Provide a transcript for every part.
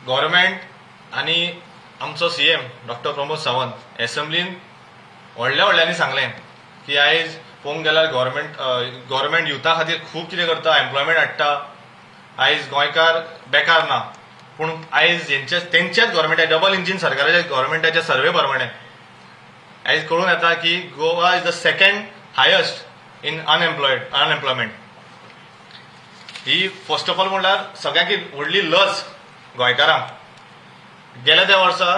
Government आनी आमचो CM doctor Pramod Sawant एसेंब्लीन व्हडल्या व्हडल्यांनी सांगलें की आयज पळोवंक गेल्यार गव्हर्मेंट युथा खातीर खूब कितें करता, एम्प्लॉयमेंट हाडटा, आयज गोंयकार बेकार ना. पूण आयज तेंच्याच गव्हर्मेंटा, डबल इंजीन सरकाराच्या गव्हर्मेंटाच्या सर्वे प्रमाणे आयज कळून येता की Goa is the second highest in unemployment. He first of all म्हणल्यार सगळ्यांकी व्हडली लज गोंयकारांक. गेल्या त्या वर्सा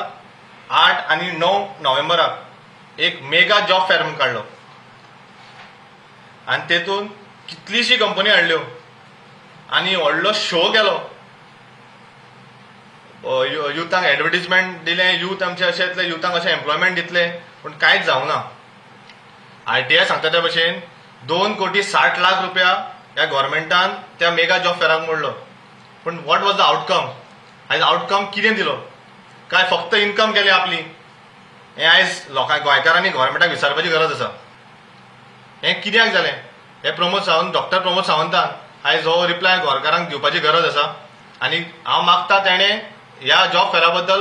8 आनी 9 नोव्हेंबराक एक मेगा जॉब फेअर म्हूण काडलो आनी तेतून कितलीशी कंपनी हाडल्यो आनी व्हडलो शो केलो. युथांक एडवर्टीजमेंट दिलें, यूथ आमचे अशें येतले, युथांक अशें एम्प्लॉयमेंट दितले, पूण कांयच जावना. आरटीआय सांगता त्या भशेन 2,60,00,000 रुपया ह्या गव्हर्मेंटान त्या मेगा जॉब फेराक मोडलो. पूण what was the outcome? आयज आउटकम कितें दिलो? काय फक्त इन्कम केली आपली? हें आयज लोकांक, गोंयकारांनी गव्हर्मेंटाक विचारपाची गरज आसा. हें कित्याक जालें? हें प्रमोद सावंत, डॉक्टर प्रमोद सावंतान आयज हो रिप्लाय गोंयकारांक दिवपाची गरज आसा. आनी हांव मागता तेणें ह्या जॉब फेरा बद्दल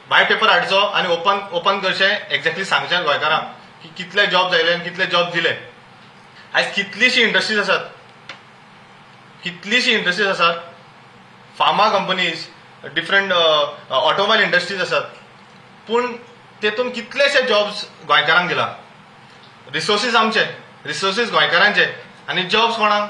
व्हायट पेपर हाडचो आनी ओपन करचें, एक्झॅक्टली सांगचें गोंयकारांक की कितले जॉब जायले आनी कितले जॉब दिले. आयज कितलीशी इंडस्ट्रीज आसात, कितलीशी इंडस्ट्रीज आसात, pharma companies, different automobile industries आसात, पूण तेतून कितलेशे जॉब्स गोंयकारांक दिला. रिसोर्सीस आमचे, रिसोर्सीस गोंयकारांचे आनी जॉब्स कोणाक?